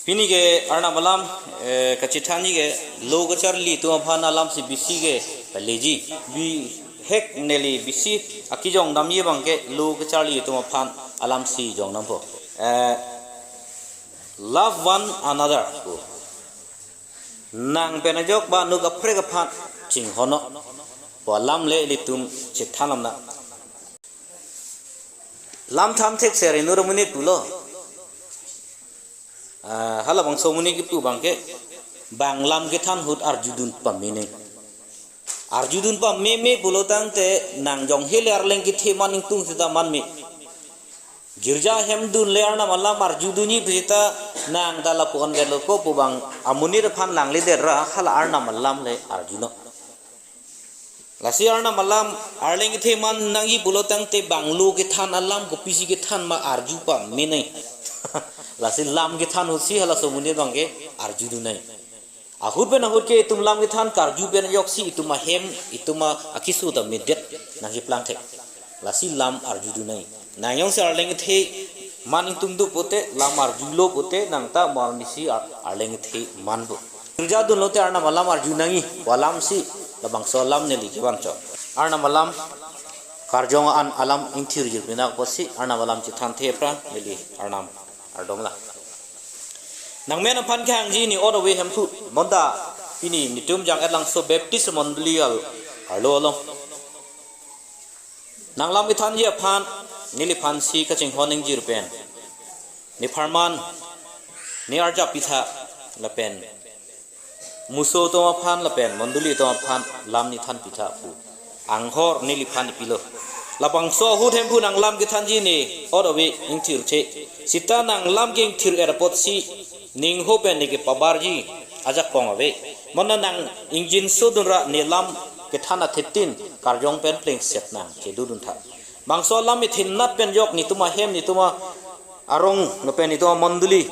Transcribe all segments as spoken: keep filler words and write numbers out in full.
Pini ke Arnam alam, eh, kachethanji ke lo kacharli atum aphan alamsi bisi ke paleji. Bihek neli bisi akejong damji abang ke lo kacharli atum aphan alamsi jong dampo. Eh, love one another. Nang pen ajok ba nu kaprek aphan chinghon non pu alam le ilitum chethan lam na. Lam than thek seri nu ra monit pulo. Ah, halabangso amonit kipu abang ke bang lam kethan ahut arjudun pameme. Arjudun pameme pulo tangte nang jong hele arleng kethe man ingtung seta manme. Girja hem dunle Arnam alam arjudunji pu seta nang ta lapu-an gelo ko pu abang amonit aphan langledet ra hala Arnam alam le arju non. Lasi Arnam alam arleng kethe man nangji pulo tangte bang lo kethan alam kopisi kethan ma arju pameme. Lasi lam kethan ahutsi halaso amonit abang ke arjudun nangji. Ahut pen ahut ke itum lam kethan karju pen ajoksi itum ahem, itum akeso ta medet nangkeplang thek. Lasi lam arjudun nangji. Nang jongsi arleng kethe man ingtung do pute, lam arjulo pute, nang ta mo arnisi ar-, arleng kethe manpo. Girja dunlote Arnam alam arju nangji, pu alamsi labangso alam neli kevan chot. Arnam alam karjong an alam ingthir jirpi na apotsi Arnam alam chethanthe aphrang neli Arnam ardom lang. Nangmen aphan kehangji ne ot ave Hemphu, bonta pini netum jang-etlangso Baptist mondoli al arlo along nang lam kethanji aphan neliphansi kachinghon ingjir pen, ne pharman, ne arjap pitha lapen muso atum aphan lapen mondoli atum aphan lam ne than pitha pu anghor neliphan ipilo. Labangso ahut Hemphu nang lam kethanji ne ot ave ingthirthe. Seta nang lam ke ingthir-et apotsi ning ho pen ne kepabarji ajakong ave. Bonta nang ingjinso dun ra ne lam kethan athetin karjong pen plengset nang kedodun tha. Bangso alam ithin nat pen ajok netum ahem, netum arong lapen netum amondoli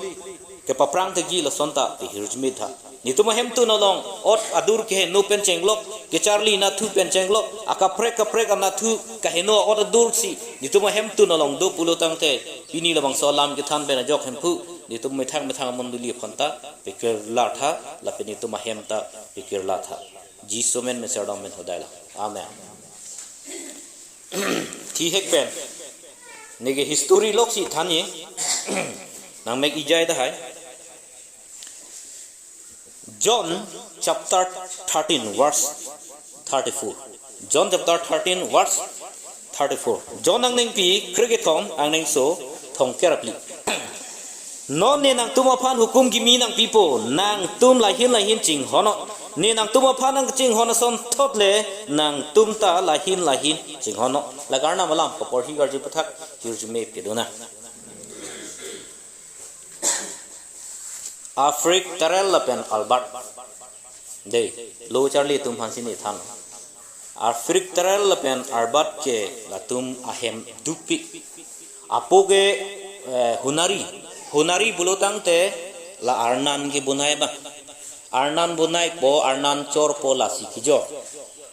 kepaphrang thekji lason ta pehirjume tha. Netum ahemtun along ot adur keheno pen chenglok, kecharli anatthu pen chenglok, akaprek kaprek anatthu kaheno ot adursi netum ahemtun along do pulo tangte pini labangso alam kethan pen ajok Hemphu netum methang methang amondoli aphan ta pekirlar tha, lapen netum ahem ta pekirlar tha. Jisu amen mesen ardom pen hodai lang. Amen. Thihek pen neke history loksi thanji. Nangmek ijai tahai. John chapter thirteen verse thirty-four. John chapter thirteen verse thirty-four. John angnengpi krekethom, angnengsot thomkep ra phli. Non ne nangtum aphan hukum kimi nangpipo, nangtum lahin lahin chinghon non. Ne nangtum aphan nangchinghon asonthot le nangtum ta lahin lahin chinghon non. La Arnam alam kaporhi karju aputhak hirjume piduna. Alfred Terrell lapen Albert. Dei, lo charli atum aphansi ne than. Alfred Terrell lapen Albert ke latum ahem dukpik. Apo ke, eh, Hunari. Hunari pulo tangte la arnan kebonai abang. Arnan bonaipo, arnan chorpo lasi kejor.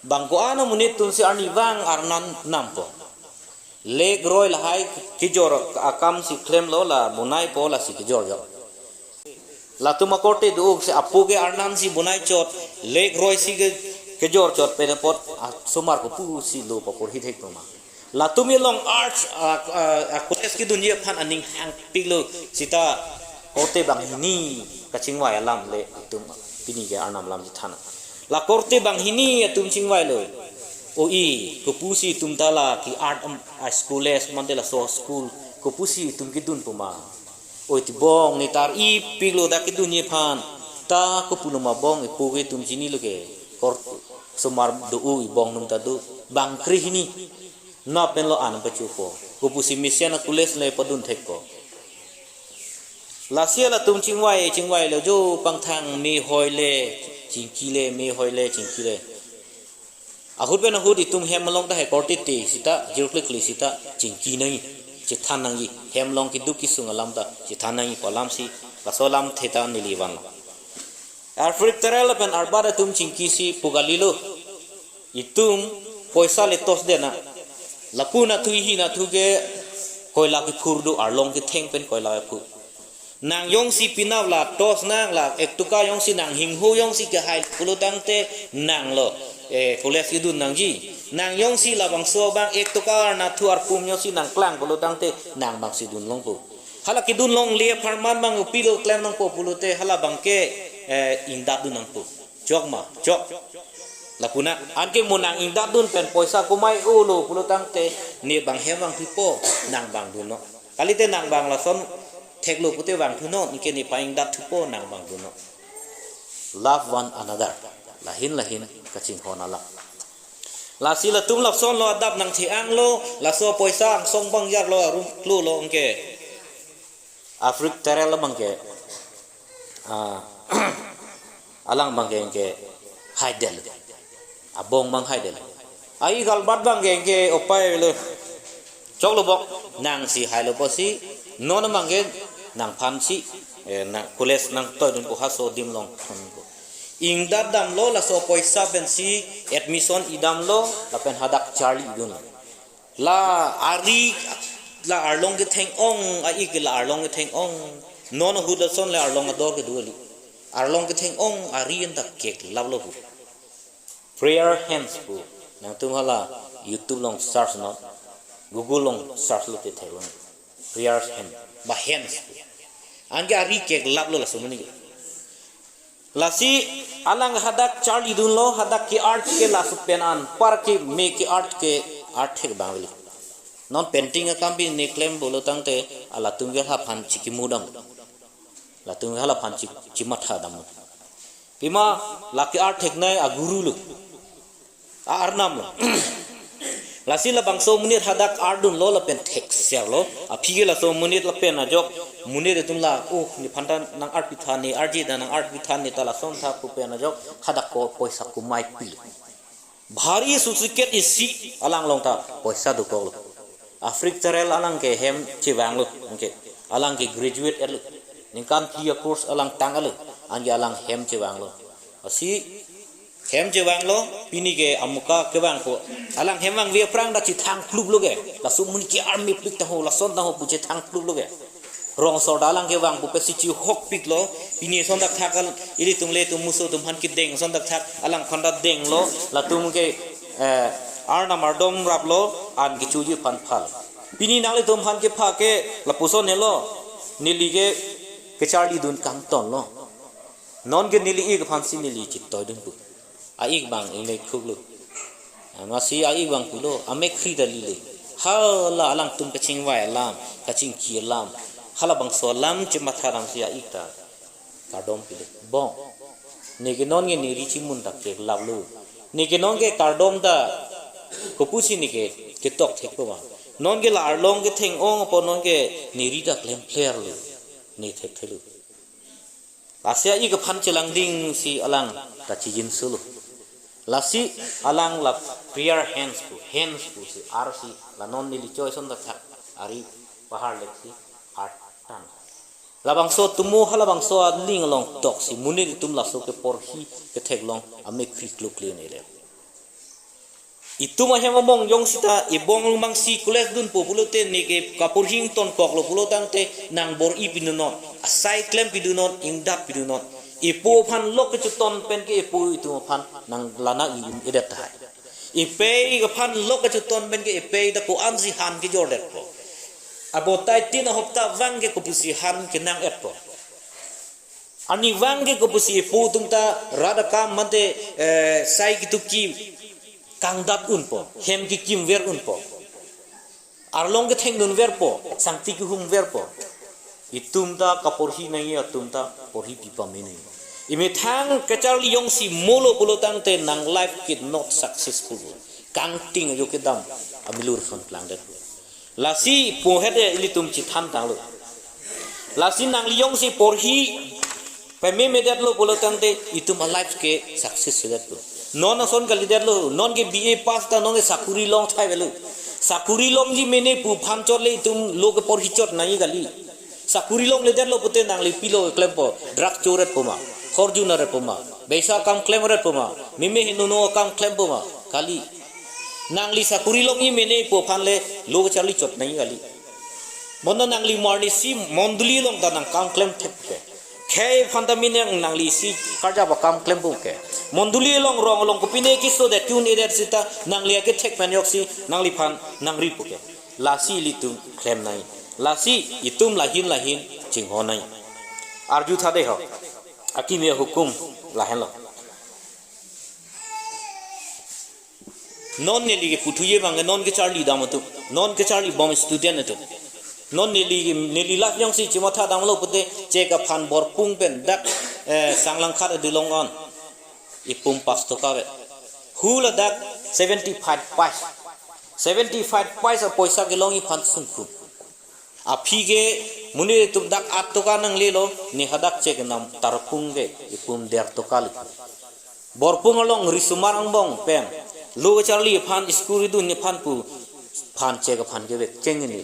Bang ko-an amonit atumsi arnivang arnan nampo. Lake roi lahai kejor akamsi klemlo, la bonaipo lasi kejor jo. Latum akorte do-oksi apo ke arnansi bonai chot, lake roi si ke, kejor chot pen apot, ah, osomar kopusi lo pakur hithek tuma. Latum along arts, ah, ah, ah, college kedunji aphan aning hangpiklo seta korte banghini kachingvai alam le itum pini ke Arnam alam chethan. La korte banghini atum chingvailo. O-i, kopusi itum ta la ke art, um, ah, college mante laso school, kopusi itum kedun puma. Oi, ti bong ne tar-ipiklo dak kedunji aphan. Ta kopu nama bong ipo ke itum chinilo ke. Kor osomar do-o, ibong atum ta do. Bang krehini. Nap penlo an pachupo. Kopusi mesen a-college le padun thekpo. Lasi latum chingvai, chingvailo jo pangthang mehoi le chingki le, mehoi le chingki le. Ahut pen ahut itum hem along ta hai korte te seta, jirklikli seta, chingki nangji, chethan nangji, hem along keduk kesung alam ta, chethan nangji pu alamsi, laso alamthe ta neli vanlo. Alfred Terrell lapen Albert atum chingkisi pu kalilo. Itum poisa le tosdet na. Lapu anatthu ihi anatthu ke koila kephur do, arlong ketheng pen koila kephur. Nang jongsi pinap la tos nang la ek toka jongsi nang hinghu jongsi kehai pulo tangte nang lo, eh, college kedun nangji. Nang jongsi labangso abang ek toka arnathu arpum jongsi nang klang pulo tangte nang bangsi dun longpo. Hala kedun longle apharman bang pilo klem nangpo pulote hala bangke, eh, ingdat dun nangpo. Chok ma, chok. Lapu na, anke mo nang ingdat dun pen poisa kumai-olo pulo tangte ne bang hem vangthupo, nang bang dunnon. Kalite nang bang lason theklo pute vangthunon, anke ne pa-ingdatthupo, nang bang dunnon. Love one another. Lahin lahin kachinghon alam. Lasi latum lapsonlo adap nang the-anglo, laso poisa angsong bang jarlo, arum klolo anke. Afrik Terel abangke, ah, alang abangke anke haidel. Abong bang haidel. Ai galbat abangke anke upai lo. Choklo bok, nangsi hailo pusi, non abangke nangphansi, eh, nang college nangtoidunpo, haso adim along. Ingdat damlo, laso poisa pensi admission idamlo, lapen hadak charli idunlo. La ari, la arlong ketheng-ong, a-ik la arlong ketheng-ong. Non ahut lason le arlong ador kedo kali. Arlong ketheng-ong, ari anta keklaplo pu. Prayer hands pu. Nangtum hala YouTube along search non. Google along search lote theklong. Prayer hand. Ba hands pu. Anke ari keklaplo laso amonit ke. Lasi alang hadak charlidunlo, hadak ke-art ke laso pen anpar ke me ke-art ke art thek bang veli. Non painting akam pi ne klem pulo tangte, alatum ke halaphan chikimudam. Latum ke halaphan chi-, chimatha dam. Pima lake art theknei aguru lo. A-arnam lo. Lasi labangso amonit hadak art dunlo lapen thekserlo. Aphi ke laso amonit lapen ajok amonit atum la, oh, nephan ta nang-art pitha, ne arje ta nang-art pitha, ne ta lason tha pu pen ajok hadak ko poisa kumai pilo. Bhari susiket isi alang along ta poisa dokoklo. Afrik Terel alang ke hem chevanglo, anke alang ke graduate etlo. Ningkan phli a-course alang tanglo, anke alang hem chevanglo. Lasi hem chevanglo, pini ke amuka kevangpo. Alang hem vangve aphrang ta chethang pluplo ke. Laso amonit ke army plik taho, lason taho pu chethang pluplo ke. Rong asor ta alang kevangpo pensi chihokpiklo, pini ason thakthak al-, ilitum le tum muso atum aphan kedeng ason thakthak, alangphan ta denglo, latum ke, eh, arnam ardom raplo, an kechoji aphan phal. Pini nanglitum aphan kepha ke lapuson helo, neli ke kecharlidun kangtonlo. Non ke neli-ik aphansi neli chitoidunpo. A-ik bang ingnek khuklo. Amatsi a-ik bang pulo, amekhri ta lile. Hala alangtum kachingvai alam, kachingki alam. Halabangso alam chematha damsi a-ik ta kardom pilo. Bong. Ne ke non ke ne ri chimun ta keklaplo. Ne ke non ke kardom ta kopusi ne ke ketok thekpo ma. Non ke la arlong ketheng-ong apot non ke ne ri ta klemphlerlo. Ne thekthelo. Lasi a-ik aphan chelangdingsi alang ta chijinsulo. Lasi alang la prayer hands pu, hands pusi arsi la non neli choi ason thakthak ari pahar leksi artan. Labangso atumo halabangso aning along toksi amonit atum laso keporhi ketheklong amekhri klukle ne le. Itum ahem among jong sita ebong mang si college dunpo pulote ne ke kaporhi ingtonkoklo pulo tangte nang bor-i pidunon, asai klem pidunon, ingdat pidunon. Epo aphan lok kechoton pen ke epo itum aphan nang lana i-edet tahai. Epei aphan lok kechoton pen ke epei ta ko-ansi han kejordetpo. Abotai tin ahopta vang ke kopusi han kenang-etpo. Arnivang ke kopusi epo atum ta rat akam mate, eh, sai ketuki kangdat unpo, hem kekimver unpo. Arlong kethengdunverpo, sangti kehumverpo. Itum ta kaporhi nangji atum ta porhi pipame nangji. Emethang kacharli jongsi molo pulo tangte nang life ke not successful. Kangting ajo kedam amilur son plangdet. Lasi pohet e ilitum chethantanglo. Lasi nangli jongsi porhi pememedetlo pulo tangte itum a-life ke success sedetlo. Non ason kalidetlo, non ke B A pass ta non ke sakuri longthai avelo. Sakuri longji mene pu aphan chot le itum lo keporhi chot nangji kali. Sakuri longledetlo pute nangli pilo klempo, drug choretpo ma, khorju naretpo ma, beisa akam klemretpo ma, meme henono akam klempo ma, kali. Nangli sakuri longji mene pu aphan le lo kacharli chot nangji kali. Bonta nangli mo arnisi mondoli along ta nang kam klem thek ke. Khei aphan ta mene nanglisi karjap akam klem pu ke. Mondoli along rong along kopine keso det ke-un edet seta nangli akethek pen joksi nangliphan nangri pu ke. Lasi ilitum klem nai. Lasi itum lahin lahin chinghon nai. Arju tha dei ho. Akimi ahukum lahenlo. Non neli ke puthuji abang ke non kecharli dam atum. Non kecharli bom student atum. Non neli ke, neli lak jongsi chimatha damlo pute chek aphan Borpung pen dak, eh, Sanglangkhat adulong an. Ipum pas toka ave. Haladak seventy-five paise. Seventy-five paise apoisa kelong iphan sungkun. Aphi ke monit atum dak at toka nanglelo, ne hadak chek nam tarpung ke ipum der toka li. Borpung along risomar angbong pen lo kecharli aphan school idun aphan pu aphan chek aphan kevek cheng ni.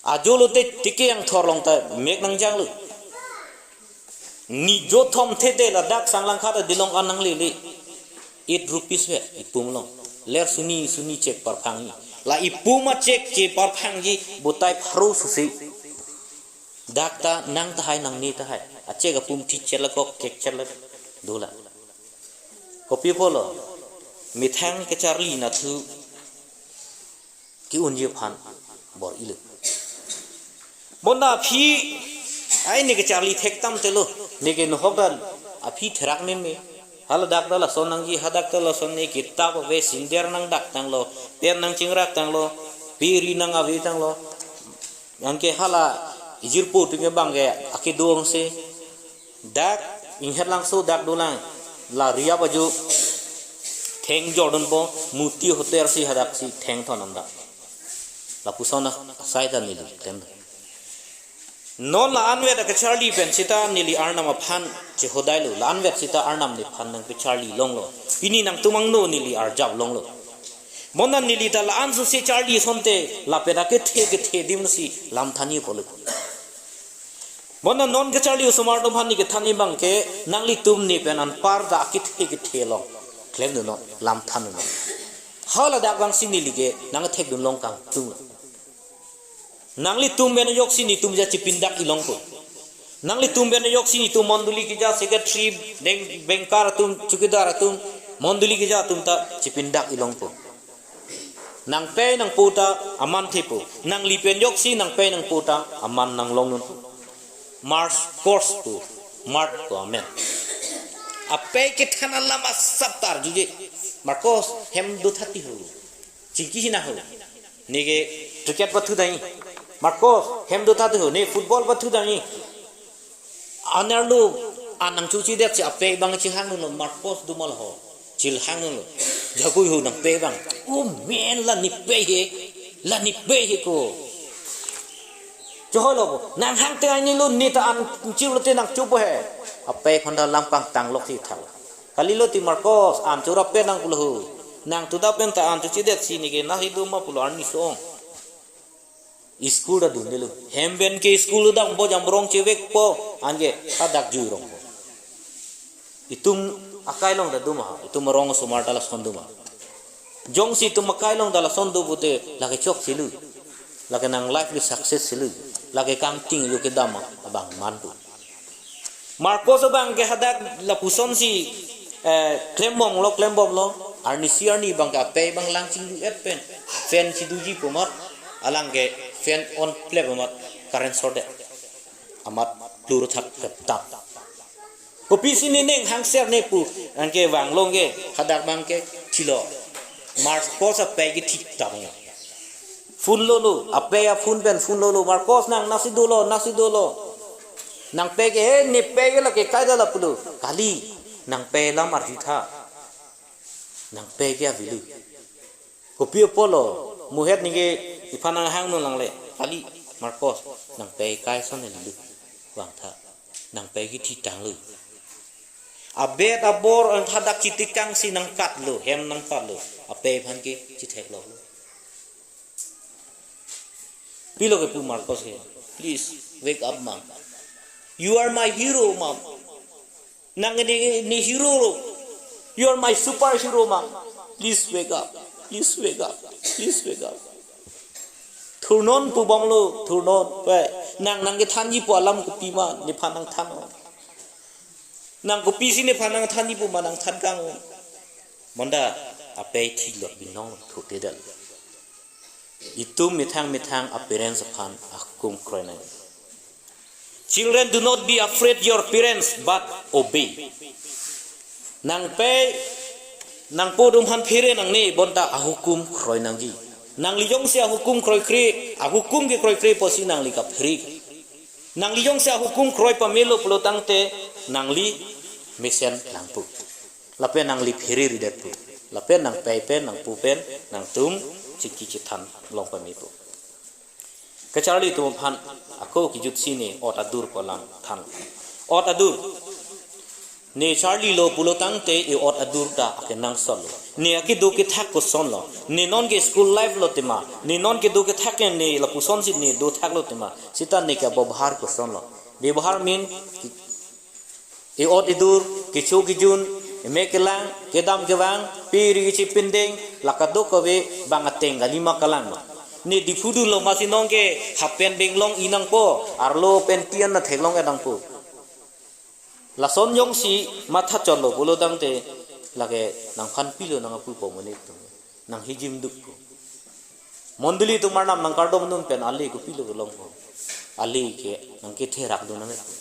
Ajo lote tike angthor along ta mek nangjanglo. Nijo thom thede ladak Sanglangkhat adulong an nanglele. Eight rupees ave ipum along. Ler suni suni chek parphangji. La ipum achek cheparphangji botai pharo susi. Dak ta nang tahai nangni tahai. Achek apum thichet la kok kekchet la dolang. Kopi pulo. Methang kecharli nathu ke-unji aphan bor-ilo. Bonta aphi, ai ne kecharli thektam telo, ne ke nohok dan, aphi therak meme. Haladak ta lason nangji, hadak ta lason ne kitap ave, sinder nangdak tanglo, pen nangchingrak tanglo, piri nang-ave tanglo. Anke hala ijirpo atum ke abang ke akedongsi dak Inghet Langso dak dolang, la Riap ajo theng jordon po, Muti Hotel si hadak si theng thon amda. Lapuson asai ta neli klem. Non la-anvet akecharli pen seta neli Arnam aphan chehodailo, la-anvet seta Arnam nephan nangpecharli longlo. Pini nangtum angno neli arjap longlo. Bonta neli ta la-an susi charli asonte lapen akethe kethe adim si lam thanji pulo. Bonta non kecharli osomar atum aphan ne kethanji abang ke nanglitum ne pen anparta akethe kethe along klemdunnon, lam thandunnon. Haladak abang si neli ke nangthekdun long kangtung lo. Nanglitum pen ajoksi netum ja chipindak ilongpo. Nanglitum pen ajoksi netum mondoli keja secretary, deng, bengkar atum, chowkidar atum, mondoli keja atum ta chipindak ilongpo. Nangpei nangpo ta aman thepo. Nangli pen ajoksi nangpei nangpo ta aman nanglongdunpo. Markos pu, Mark pu amen. Apei kethan alam asap ta arjuje. Markos, hem do thati ho. Chingki hina ho. Ne ke cricket pathu dai. Markos, hem do thati ho. Ne football pathu dai. Anerlo an nangchochidet si apei abang chihanglo, Markos do ma la ho. Chihanglo. Jakoi ho nangpei abang. O men, la nepei he. La nepei he ko. Chohoi lo bo. Nanghang te ai nilo, ne ta an chirlo te nangchopo he. Apei aphan ta lam kangtang lok si thang. Kalilo ti Markos, an chora pen nang pulo ho. Nang tuda pen ta an chochidet si ne ke na hi do ma pulo arni song. School ta dundelo. Hem pen ke school dam bo jam rong chevekpo. Anke hadak jui rongpo. Itum akai along ta do ma, itum arong asomar ta lason do ma. Jongsi itum akai along ta lason do pute lake chokchelo. Lake nang life ke success chelo. Lake kangting yo kedam abang manpo. Markos abang ke hadak lapuson si, eh, klembomlo, klembomlo. Arnisi arni abang ke apei abang lang chingdu-et pen fan chiduji pu amat, alang ke fan on klep amat current short det. Amat plur thak kep tap. Kopisi ne neng hangser ne pu, anke vanglong ke, hadak abang ke thilo. Markos apei ke thitap nge. Phone lolo, apei a-phone pen phone lolo, Markos nang nasi dolo, nasi dolo. Nangpei ke, he, nepei ke lake kai dala pulo. Kali, nangpei alam arju tha. Nangpei ke avelo. Kopi apotlo, muhet ne ke iphan nanghang non langle. Kali, Markos, nangpei kai ason ne lilo. Vangtha. Nangpei ke thitanglo. Abet abor an hadak chitikang si nangkatlo, hem nangkatlo. Apei aphan ke chitheklo. Pilo kepu Markos ke, please wake up, mom. You are my hero, mom. Nang ne, ne hero lo. You are my superhero, mom. Please wake up. Please wake up. Please wake up. Thurnon pu bomlo, thurnon. Pai, nang nangkethanji pu alam kopima, nephan nangthan-o. Nang kopisi nephan nangthanji pu ma nangthan kang-o. Bonta apei thilot binong thurte dal. Itum methang methang a-parents aphan ahukum kroi nang. Children, do not be afraid your parents, but obey. Nangpei, nangpo atum aphan phere nangne bonta ahukum kroi nangji. Nangli jongsi ahukum kroikre, ahukum kekroikre pusi nangli kaphere. Nangli jongsi ahukum kroi pamelo pulo tangte nangli mesen nangpo. Lapen nangli phere ridetpo. Lapen nangpei pen, nangpo pen, nangtum chingki chethan long pamepo. Kacharli atum aphan ako kejutsi ne ot adur ko alam than. Ot adur. Ne charlilo pulo tangte e ot adur ta akenangsotlo. Ne akedo kethak kosonlo. Ne nonke school life lo tema. Ne nonke do kethak ke ne lapusonsi ne dothaklo tema. Seta neke bebohar kosonlo. Bebohar mean e ot edur, kecho kejun, emek kelang, kedam kevang, pe ri kechi pindeng, la kadokave bang ateng kalima kalang ma. Ne Diphu dunlo masi nonke half pant benglong-i nangpo, arlo panty an na theklong-et nangpo. Lason jongsi matha chotlo pulo tangte lake nangphan pilo nang apu po monit atum. Nang hijim dukpo. Mondoli atum arnam nangkardom dun pen ale kopilo kelongpo. Ale ke nangketherak dun nang-etpo.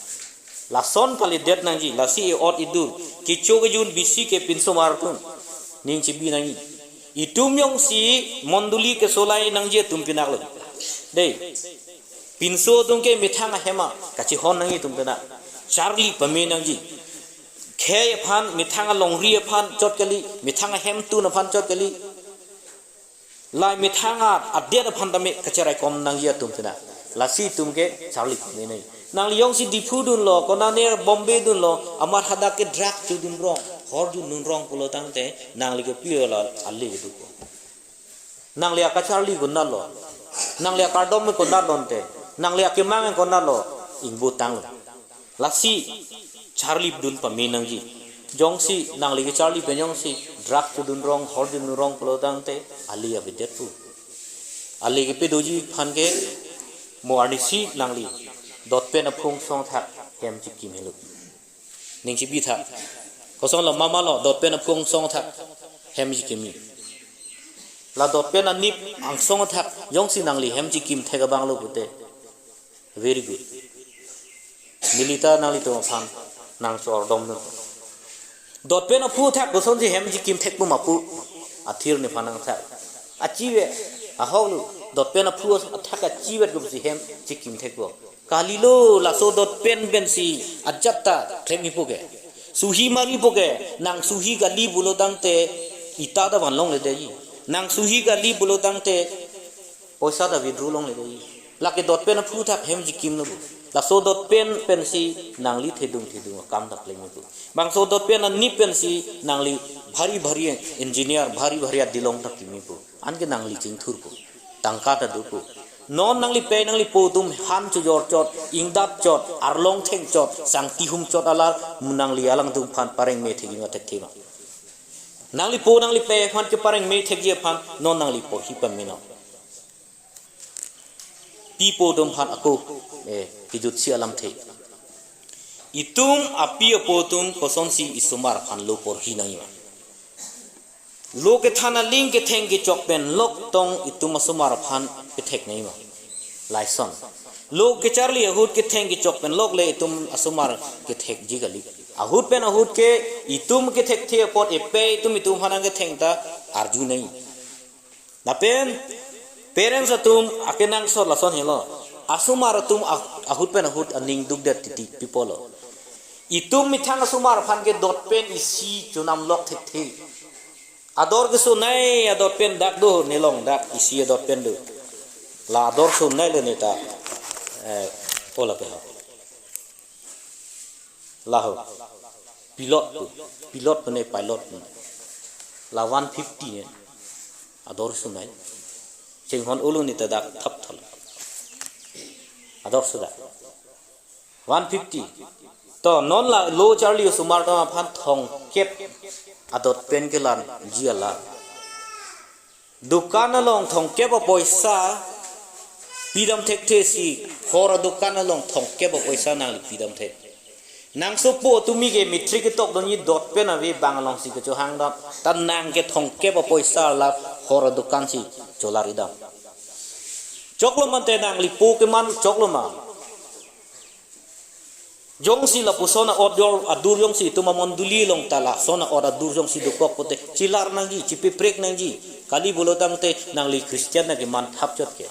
Lason kalidet nangji, lasi e ot edur. Kecho kejun bisi ke pinsomar atum. Ning chibi nangji. Itum jongsi mondoli kesolai nangji atum pinaklo. Dei. Pinso atum ke methang ahem a kachihon nangji atum pena. Charli pame nangji. Khei aphan, methang alongri aphan chot kali, methang ahemtun aphan chot kali. Lai methang adet aphan tame kacheraikom nangji atum pena. Lasi itum ke charli pame nangji. Nangli jongsi Diphu dunlo, konane Bombay dunlo, amat hadak ke drug chodun rong, hor chodun rong pulo tangte, nangli ke pure la ale kedo ko. Nangli akacharli konatlo. Nangli akardom konatlo ante. Nangli akemang konatlo. Ingbu tanglo. Lasi charli dun pame nangji. Jongsi nangli kecharli pen jongsi drug chodun rong, hor chodun rong pulo tangte ale avedetpo. Ale kepedoji aphan ke mo arnisi nangli dotpen aphung song thak hem chikim helo. Ning chibi thak. Kosonlo mamalo dotpen aphung song thak hem chikimi. La dotpen anip angsong thak jongsi nangli hem chikim thek abang lo pute. Very good. Neli ta nanglitum aphan nangchordom dun. Dotpen aphu thak kosonsi hem chikim thekpo ma pu. Athir nephan nangthak. Achivet. Ahok lo. Dotpen aphu thak achivet kosi hem chikim thekpo. Kalilo, laso dotpen pensi ajat ta klem-ipo ke. Suhi mari-ipo ke, nang suhi kali pulo tangte ita ta van longledeji. Nang suhi kali pulo tangte poisa ta withdraw longledeji. Lake dotpen aphu thak hem chikim lo bu. Laso dotpen pensi nangli thedung thedung akam ta klem-ipo. Bangso dotpen anip pensi nangli bhari bhari engineer, bhari bhari adilong ta kimi-ipo. Anke nangli chingthurpo. Tangka ta dopo. Non nangli pei nangli po atum han chojor chot, ingdap chot, arlong theng chot, sangti hum chot alar, nangli alangtum aphan pareng me thek-i ma thekthe ma. Nangli po nangli pei aphan kepareng me thekji aphan, non nangli porhi pame non. Pi po atum aphan ako, eh, kejutsi alamthe. Itum api apo atum kosonsi isomar aphan lo porhi nangji ma. Lo kethan aling ketheng kechok pen lok tong itum asomar aphan kethek nangji ma. Lason. Lo kecharli ahut ketheng kechok pen lok le itum asomar kethekji kali. Ahut pen ahut ke itum kethekthe apot epei itum itum aphan nangketheng ta arju nangji. Lapen parents atum akenangsot lason helo. Asomar atum ah-, ahut pen ahut aning dukdet titi pipolo. Itum methang asomar aphan ke dotpen isi chonam lok thekthe. Ador kesonei adotpen dak do, nelong dak isi adotpen do. La ador sonei lo neta. Eh, ola pe ha. Laho. Pilot pu. Pilot pu ne pilot pu. La one fifty ne. Ador sonei. Chinghon ulu neta dak thap thal. Ador sodak. One fifty. To non la lo charli osomar atum aphan thomkep adotpen kelanji alar. Dukan along thomkep apoisa Pidam thekthe si hor adokan along thomkep apoisa nangli pidam thek. Nangsopo tumi ke matric ketok doni dot pen ave bang alongsi kechohang dam. Ta nang ke thomkep apoisa la hor adokan si cholar idam. Choklo mante nangli po keman choklo ma. Jongsi lapuson a-ot yor adur jongsi itum amondoli along ta lason a-ot adur jongsi dokok pote chelar nangji, chipeprek nangji. Kali pulo tangte nangli Christian nangkeman thapchot ke.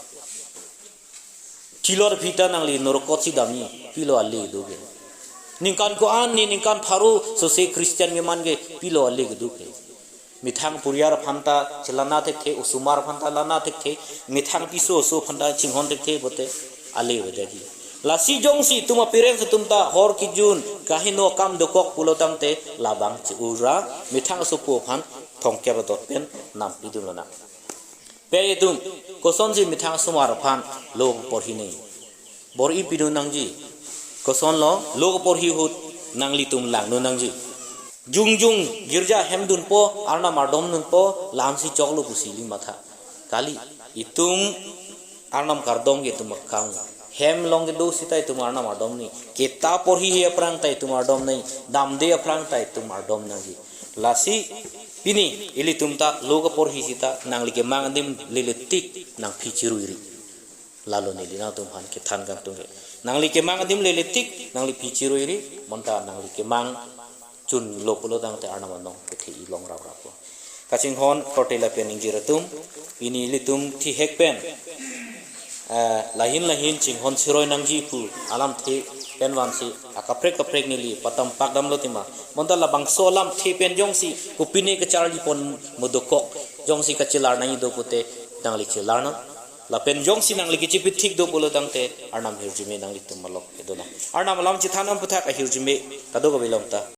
Chilor phita nangli norokot si damji, pilo ale do ke. Ningkan ko-an ni ningkan pharo sose Christian keman ke pilo ale kedo ke. Methang puriar aphanta chelana thekthe, osomar aphanta lana thekthe, methang piso oso aphanta chinghon thekthe pote ale avedet ji. Lasi jongsi itum apireng atum ta hor kejun kaheno akam dokok pulo tangte labang che-ura methang asopo aphan thomkep adot pen nampidun lonang. Pe itum kosonsi methang asomar aphan lo porhi nangji. Bor-i pidun nangji. Kosonlo lo porhi ahut nanglitum langdun nangji. Jongjong girja hem dunpo, Arnam ardom dunpo, lamsi choklo pusi ili matha. Kali, itum Arnam kardom ke itum akam. Hem along kedo sita itum Arnam ardom nangji. Kitap porhihe aphrang ta itum ardom nangji. Damde aphrang ta itum ardom nangji. Lasi pini ilitum ta lo kaporhi sita nangli kemang adim lele tik nangphi chirui ri. Lalo neli nangtum aphan kethan kangtung ke. Nangli kemang adim lele tik, nangli phi chirui ri, bonta nangli kemang chunlo pulo tangte Arnam anong kethe-i long raprappo. Kachinghon korte lapen ingjir atum, pini ilitum thihek pen, eh, lahin lahin chinghon siroi nangji pu alamthe pen vansi akaprek kaprek neli patam pakdamlo tema. Bonta labangso alamthe pen jongsi kopine kacharli pon mo dokok, jongsi kachelar nangji do pote nangli chelar nang. Lapen jongsi nangli kechepithik do pulo tangte Arnam ahirjume nanglitum malok kedo nang. Arnam alam chethan aputhak ahirjume kadokave along ta